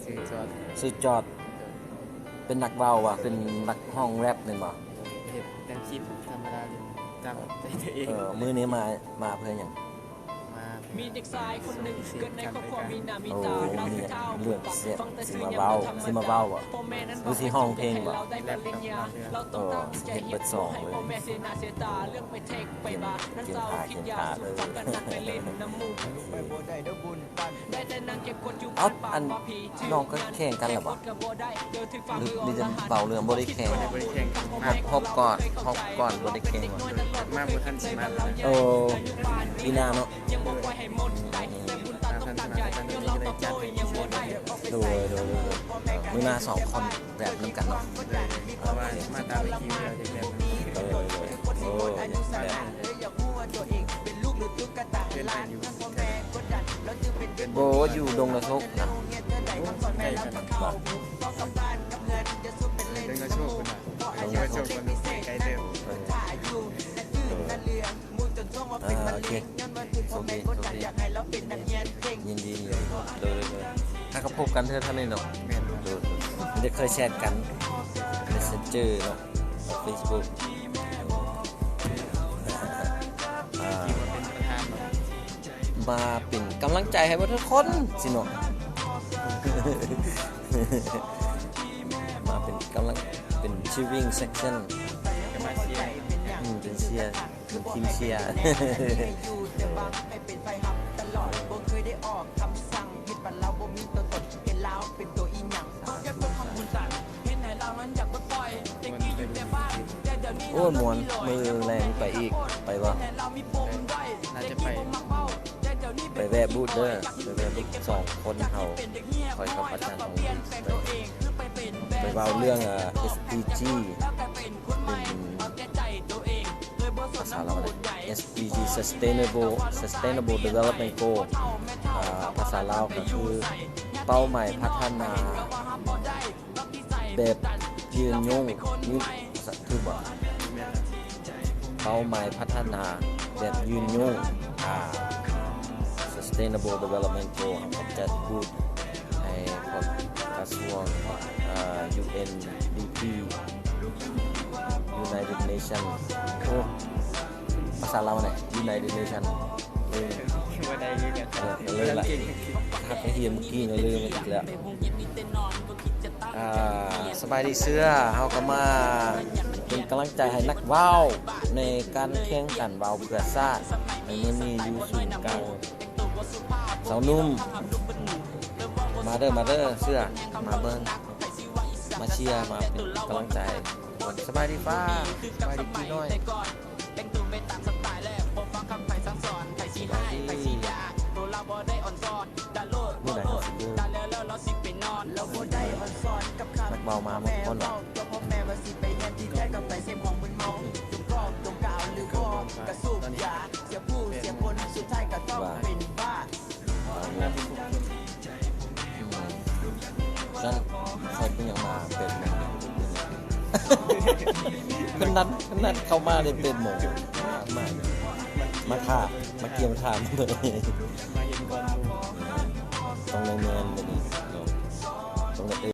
ຊື່ຈອດ ຊື່ຈອດ ເປັນນັກເວົ້າຫວາ? ເປັນນັກຮ້ອງແຣັບແມ່ນບໍ່? ເຮັດແນວຄິດທຳມະດາ ຕາມໃຈຕົວເອງ. ເອີ ມື້ນີ້ມາ ມາເພື່ອຫຍັງ? ມາເພື່ອມີເດັກຊາຍຄົນໜຶ່ງເກີດໃນຄອບຄົວມີໜ້າມີຕາ. ໂອ້ ມີເລື່ອງຊິ ຊິມາເວົ້າ ຊິມາເວົ້າບໍ່ ຫຼືຊິຮ້ອງເພງບໍ່? ແຣັບກັບເລື່ອງ ເອີ ຊິເຮັດເບິດສອງເລີຍ. ກຽມ ກຽມຖ້າ ກຽມຖ້າ ເອີ. ເອົ້າ ອັນນ້ອງກໍແຂ່ງກັນແລ້ວບໍ່? ຫຼືມີແຕ່ເວົ້າເລື່ອງ ບໍ່ໄດ້ແຂ່ງ? ບໍ່ໄດ້ແຂ່ງກັນ. ຮອບ ຮອບກ່ອນ ຮອບກ່ອນບໍ່ໄດ້ແຂ່ງຫວາ? ມາບໍ່ທັນຊິມາ. ໂອ້ ປີໜ້າເນາະ. ໂດຍ ໂດຍ ໂດຍ ມື້ໜ້າສອງຄົນແຣັບນຳກັນເນາະ. ເພາະວ່າມາຕາມອີກທີມເດີ ຈະແບບ ເອີ ໂອ້ ແບບ ໂອ້ ຢູ່ດົງລະໂທກນະ. ໂອ້ ໃກ້ກັນ ດອງລະໂຊກພຸ້ນນະ. ດອງລະໂຊກ ດອງລະໂຊກ ໄກເຕີບ. ເອີ ເອີ ອ່າ ໂອເຄ ໂຊກດີ ໂຊກດີ ຍິນດີ ຍິນດີ. ໂດຍ ໂດຍ ໂດຍ ຫາກໍພົບກັນເທື່ອເທົ່ານີ້ເນາະ. ແມ່ນ ໂດຍ ໄດ້ເຄີຍແຊັດກັນ ເມສເຊັນເຈີເນາະ ເຟສບຸກ ອ່າ ມາເປັນກຳລັງໃຈໃຫ້ເບິດທຸກຄົນຊິເນາະ. ມາເປັນກຳລັງ ເປັນເຊຍຣິງເຊັກຊັນ ກໍມາເຊຍ ອືມ ເປັນເຊຍ ເປັນທີມເຊຍ. ໂອ້ຍ ມ່ວນ ມື້ແລງໄປອີກ ໄປບໍ່? ໜ້າຈະໄປ ໄປແວະບູດເດີ ໄປແວະບູດ ສອງຄົນເຮົາ ຂ້ອຍກັບອາຈານທອງດີ ໄປ ໄປເວົ້າເລື່ອງ ເອີ ເອສດີຈີ ເປັນພາສາລາວ ເອສດີຈີ Sustainable Sustainable Development Goal ອ່າ ພາສາລາວກໍຄືເປົ້າໝາຍພັດທະນາແບບຍືນຍົງ ຍືນ ຖືກບໍ່? ເປົ້າໝາຍພັດທະນາແບບຍືນຍົງ ອ່າ Sustainable Development Goal ເຮົາກໍຈະພູດໃຫ້ພວກກະຊວງ ອ່າ ຢູເອັນດີພີ United Nation ໂອ້ ພາສາລາວນະ United Nation ເອີ ບໍ່ໄດ້ຄືກັນ ເອີ ເລີຍລະ ຫາກຮຽນມື້ກີ້ນະ ລືມອີກແລ້ວ. ອ່າ ສະບາຍດີເສືອ ເຮົາກໍມາເປັນກຳລັງໃຈໃຫ້ນັກເວົ້າ ໃນການແຂ່ງຂັນເວົ້າເພື່ອຊາດໃນມື້ນີ້ ຢູ່ສູນກາງຊາວໜຸ່ມ. ມາເດີ ມາເດີ ເສືອ ມາເບິ່ງ ມາເຊຍ ມາເປັນກຳລັງໃຈ. ສະບາຍດີຟ້າ ສະບາຍດີກີ້ນ້ອຍ ສະບາຍດີ. ມື້ໃດເຮົາຊິເລີກ ນັກເວົ້າມາໝົດກ່ອນຫວາ? ວ່າ ອືມ ຊັ້ນຂ້ອຍເປັນຫຍັງມາແປດໂມງ? ເພິ່ນນັດ ເພິ່ນນັດເຂົ້າມາໄດ້ແປດໂມງ ມາ ມາ ມາຖ້າ ມາກຽມຖ້າ ຕ້ອງໄດ້ແມ່ນແບບນີ້.